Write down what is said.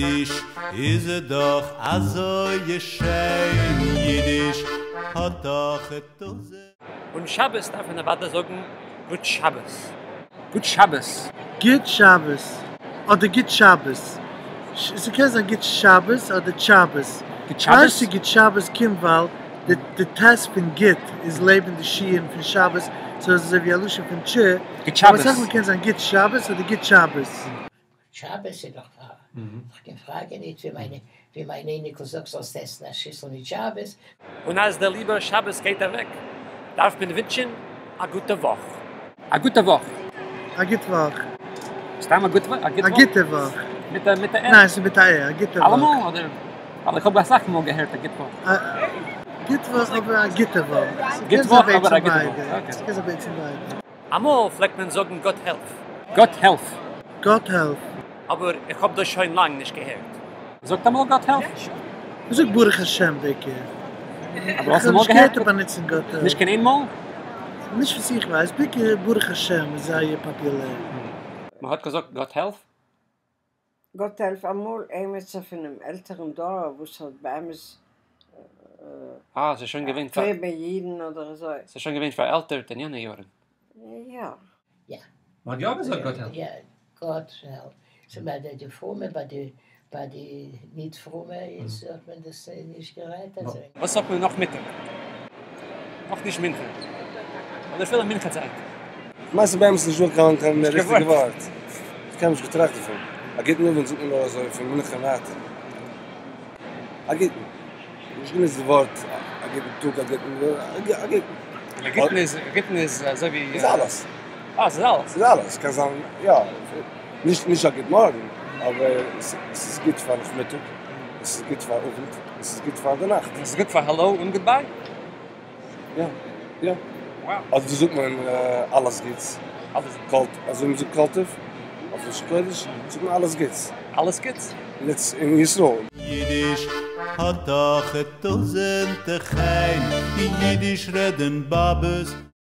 ייִדיש איז דאָך אַזוי שיין, ייִדיש האָט דאָך טויזנט. און שבת דארף מען אוודאי זאגן גוט שבת. גוט שבת. גוט שבת אדער גוט שבת. ס'קען זיין גוט שבת אדער טשאבעס. גוט שבת? כ'ווייס צו גוט שבת קומט ווייל די די טית פון גוט איז לעבן די שין פון שבת, סאו איז אזוי ווי א לשון פון טש, גוט שבת. אבער אסאך מאל קען זיין גוט שבת אדער גוט טשאבעס. שבת איז דאך פאר קיין פראגע ניט, ווי מיינע ווי מיין אייניקל זאגט זאלסט עסן א שיסל מיט שבת. און אז דער ליבער שבת גייט אוועק, דארף מען ווינטשען א גוטע וואך. א גוטע וואך. א גוט וואך. סתם א גוט וואך? א גוטע וואך. מיט א מיט א ע? ניין ס'איז מיט א ע, א גוטע וואך. אלעמאל אדער? ווייל איך האב אסאך מאל געהערט א גוט וואך. א גוט וואך אבער א גוטע וואך. גוט וואך אבער א גוטע וואך. ס'קען זיין בעצם ביידע. אמאל פלעגט מען זאגן גאט העלף. גאט העלף. גאט העלף. אבער איך האב דאס שוין לאנג נישט געהערט. זאגט אמאל גאט העלף? מ'זאגט ברוך השם בעיקר. אבער האסט אמאל געהערט? איך האב נישט געהערט באנוצן גאט העלף. נישט קיין איין מאל? נישט וואס איך ווייס, בעיקר ברוך השם איז זייער פאפולער. מ'האט געזאגט גאט העלף? גאט העלף אמאל עימיצער פונעם עלטערן דור וואס האט באמת אה, ס'איז שוין געווען פאר. פרומע אידן אדער אזוי. ס'איז שוין געווען פארעלטערט אין יענע יארן. יא. יא. מ'האט יא געזאגט גאט העלף? יא, גאט העלף. ס'איז ביי די פרומע, ביי די ביי די ניט פרומע איז האט מען דאס נישט גערעדט אזוי. וואס זאגט מען נאכמיטאג? נאכנישט מנחה. אדער אפילו מנחה צייט. כ'מיין ס'איז באמת נישט דא קיין קיין ריכטיגע ווארט. כ'האב קיינמאל נישט געטראכט דערפון. א גוטן אווענט זאגט מען נאר אזוי פון מנחה און ווייטער. א גוטן. נישט גענוצט די ווארט א גוטן טאג א גוטן א גוטן. א גוטן איז א גוטן איז אזוי ווי. איז אלעס. אה ס'איז אלעס. ס'איז אלעס. קען זיין יא. נישט נישט א גוט מארגן אבער ס'איז גוט פאר נאכמיטאג. עס איז גוט פאר אווענט. עס איז גוט פאר די נאכט. עס איז גוט פאר העלאו און גודביי? יא יא. אדער זאגט מען אלעס גוטס. כל אזוי ווי מ'זאגט כל טוב אויף לשון קודש זאגט מען אלעס גוטס. אלעס גוטס? אין ישראל. ייִדיש האָט דאָך טויזנטער חן, ייִדיש רעדן באָבעס.